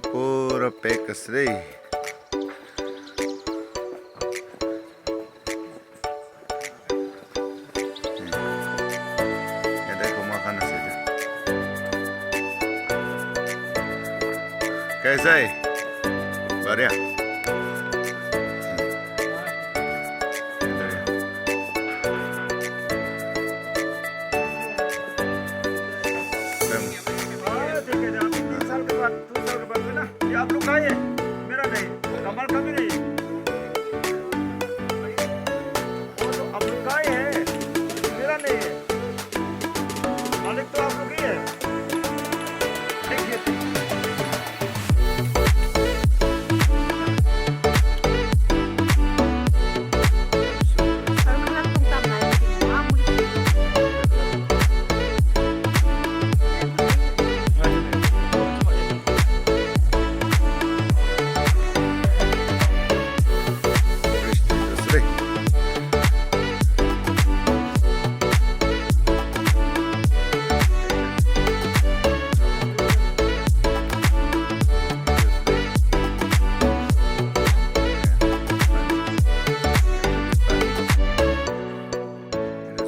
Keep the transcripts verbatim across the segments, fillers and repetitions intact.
Pura pack ase de. Yate kunba khan ase etu. Kaisa hai? Badhiya. हाँ, ठीक है, अभी तीन साल के बाद, दो साल के बाद है ना, ये आप लोग का ही है, मेरा नहीं, कमल का भी नहीं। वो तो आप लोग का ही है, मेरा नहीं है। मालिक तो आप लोग ही है। देखिए।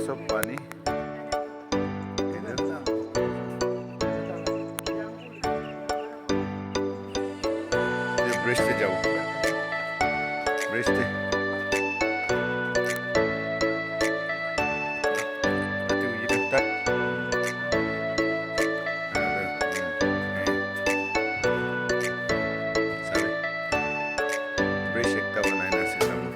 Sob pani. Bridge te jabo. Bridge te. Sabi. Bridge ekta banai na ase sabi.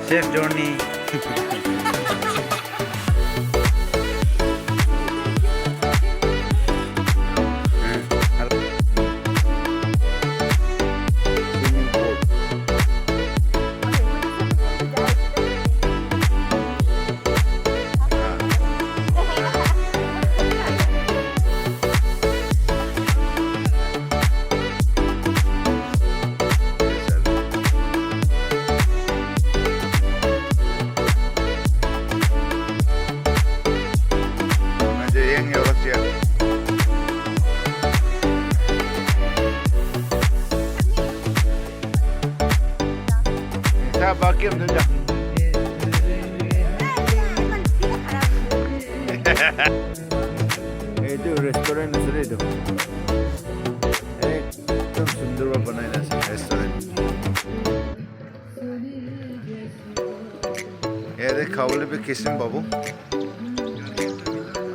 Safe journey. Sa vacuum tu ja. Etu restaurant ase de etu. Ekdum sundur para banai na ase restaurant. Yate khabole bi kisim pabo.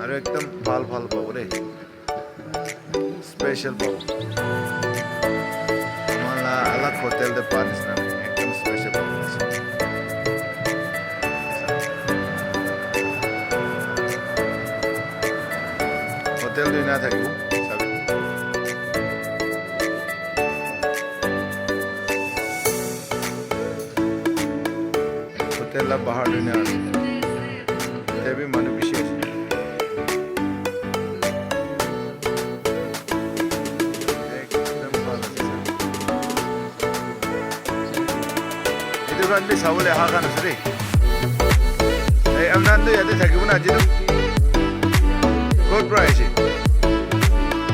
Aru ekdum bhal bhal pabo de. Special pabo. Amar la alag hotel te pa nisna nai. Ekdum special pabo. Hotel tu ena thakibo, sabi. Hotel la bahar te na ase. Yate bi manu bishi ase. Ekdum bhal ase. Etu khan bi sabole aha khan ase de. Ei, Amnan tu yate thakibo na aji tu? Kot pra ahishi?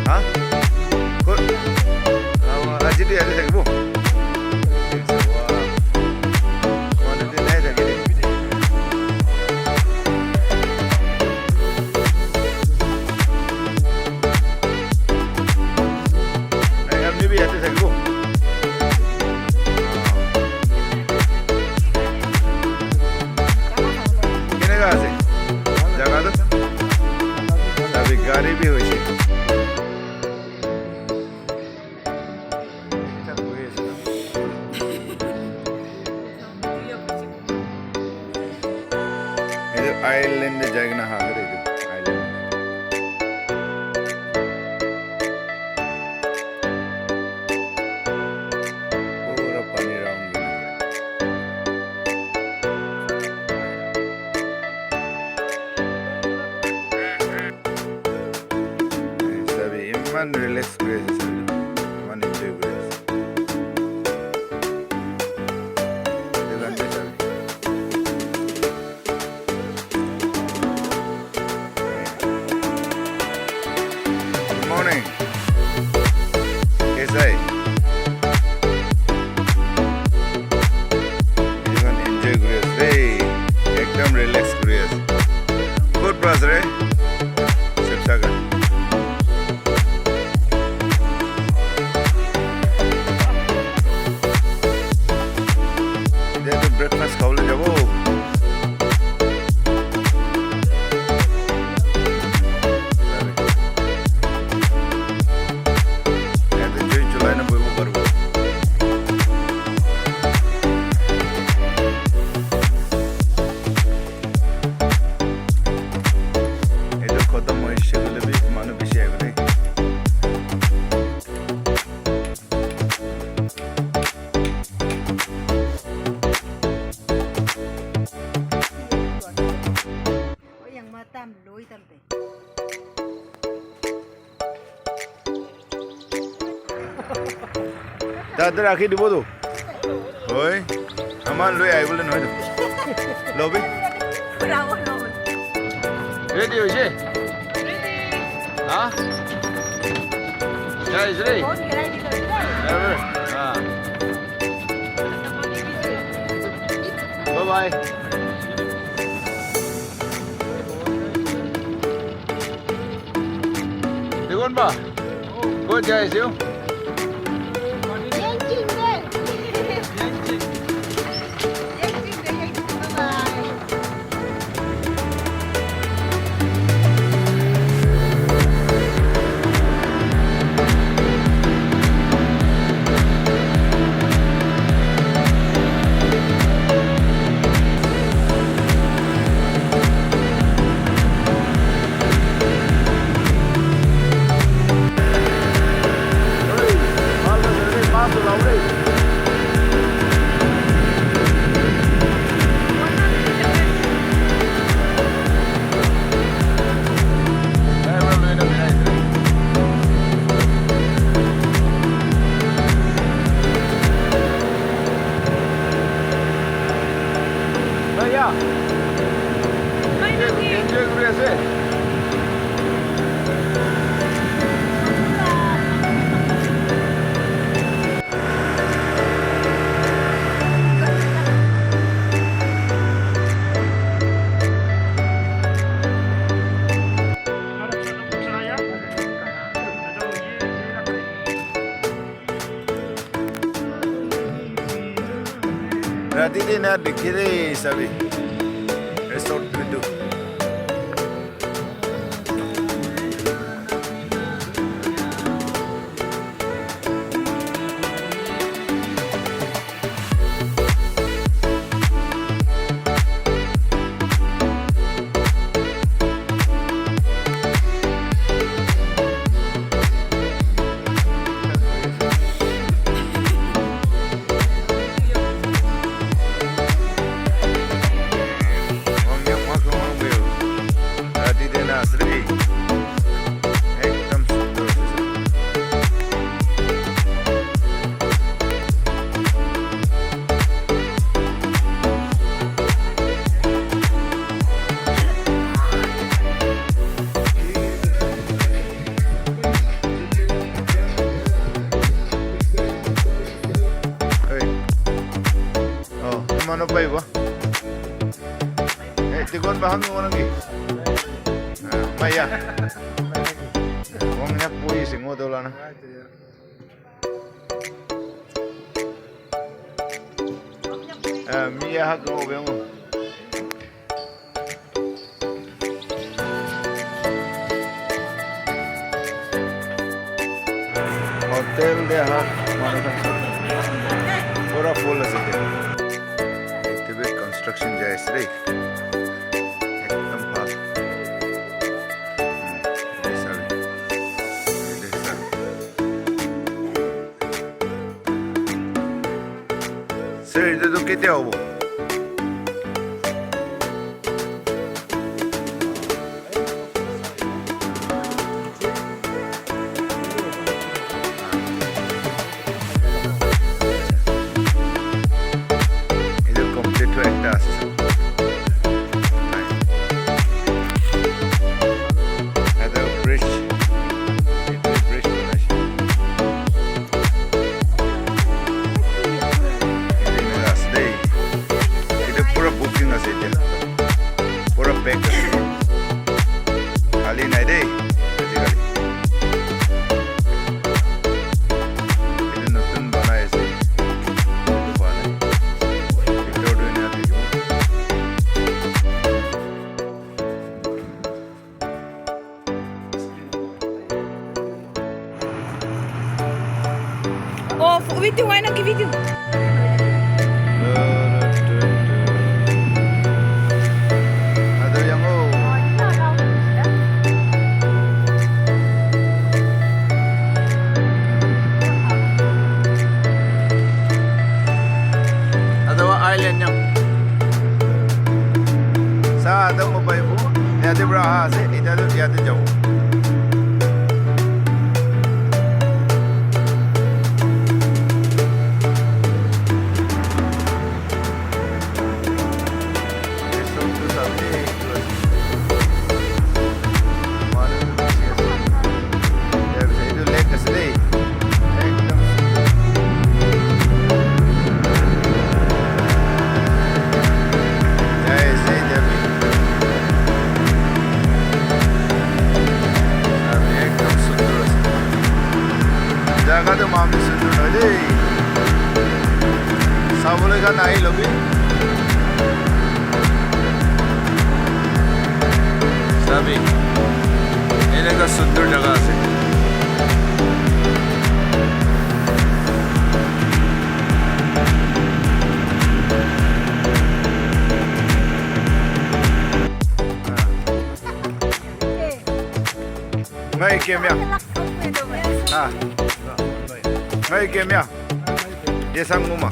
Ha? Kot? Awa, aji tu yate thakibo? Thik ase, wah. Manu tu nai thake de. Ei, apni bhi yate thakibo? Keneka ase jaga tu? Tabi gari bi hoise. Etu island te jai kena aha kare etu island. Pura pani round kena. Sabi, iman relax kuri ase sabi, iman enjoy kuri ase. Tate rakhi dibo to. Hoi. Aman loi ahibole nohoi to. Lobi. Ready hoise? Ha? Jai Shri. Ever? Ha. Bye bye. Digon ba? Go jai siu. Enjoy kuri ase. Rati de na dikhi de sabi. Resort tu. Ekdam sundor ase. Hey. Oh, mano pai ba. Eh, tikon bahang mo nang ki. Ah, maya. Wang na pui sing mo dola na. Ah, miya hak mo beng mo. Hotel de aha manu khan pura full ase de. Etu bi construction jai ase de. Ekdam bhal. Etu sabi. Etu sabi. Sir, etu tu ketia hobo? Etu complete hoi ekta ase. Nice. Etu bridge. Etu bridge banai ase. Etu eneka ase de. Etu pura booking ase etia. Pura pack ase. Khali nai de. Ajikali. Etu notun banai ase. Etu banai. Bitor tu eneka dikhibo. Oh, video, why not give video? Adawa island nyam. Sa ada mobile bo yate pra aha ase, eta tu yate jabo. Hey, sabole ka nahi lobi. Sabi. Eneka sundur jaga ase. Ngai kemya. Ah. Ngai kemya. Ye sang nguma.